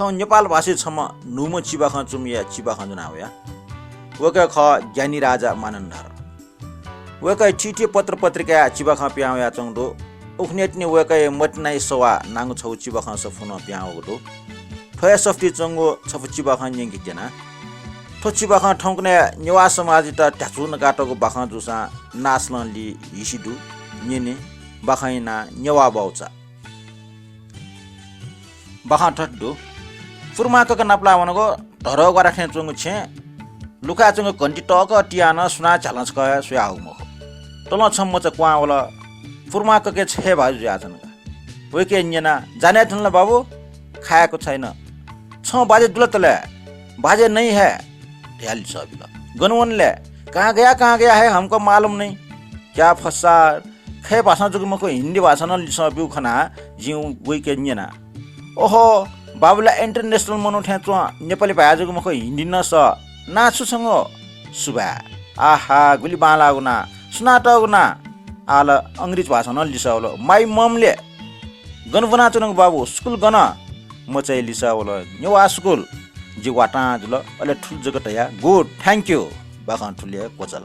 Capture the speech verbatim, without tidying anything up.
थौं नेपाल भाषी छम्ह न्हूम्ह चिबाखं च्वमिया चिबाखं ज्वना वया। वय्कः खः ज्ञानी राजा मानन्धर। वय्कः थीथी पत्र पत्रिकाया चिबाखं पिहां वयाच्वंगु दु। उखुन्हु तिनि वय्कःया मतिनाया सवाः नांगु छगू चिबाखं सफू नं पिहां वःगु दु। थ्व हे सफुतिइ च्वंगु छपु चिबाखं न्यंके त्यना। थ्व चिबाखं थौंकन्हय् नेवाः समाजयात ध्याचु नकातःगु बाखं जूसां नासलं लिहिसि दु। न्यने, बाखंया नां नेवाः बाउचा। बाखं थथे दु। पुर्मां कक नापलाः वनागु धरहरा थें च्वंगु छेँ, लुखाय् च्वंगु घन्टी तःकः तियाः नं सुनां झ्यालं छकः हे स्वयाहःगु मखु। तलं छम्ह मचा क्वहां वल। पुर्मां ककय् छय् भाजु जुयाच्वन का। वय्कलं न्यना, जाने धुन ला बाबु? खाय्कू छैन। छं बाज्या दु ला तले? बाज्या नहीं है धयाः लिसः बिल। गन वन ले? कहाँ गया, कहाँ गया है, हमको मालूम नहीं। क्या फस्सा, खय् भाषां जक मखु, हिन्दी भाषां नं लिसः ब्यूगु खनाः जिं वय्कलं न्यना। ओहो, बाबु ला international मनू थें च्वं, नेपाली भाय् जक मखु, हिन्दी नं सः। नां छु छंगु? सुभाय्। आहा, गुलि बांलाःगु नां, सुनां तःगु नां? आः ला अंग्रेजी भाषां नं लिसः वल। My mom ले? गन ब्वनाच्वनागु बाबु, स्कूल गन? मचाया लिसः वल, नेवाः स्कूल। जि वातां जुल, अले थुलि जक धया, Good, thank you। बाखं थुलि हे क्वचाल।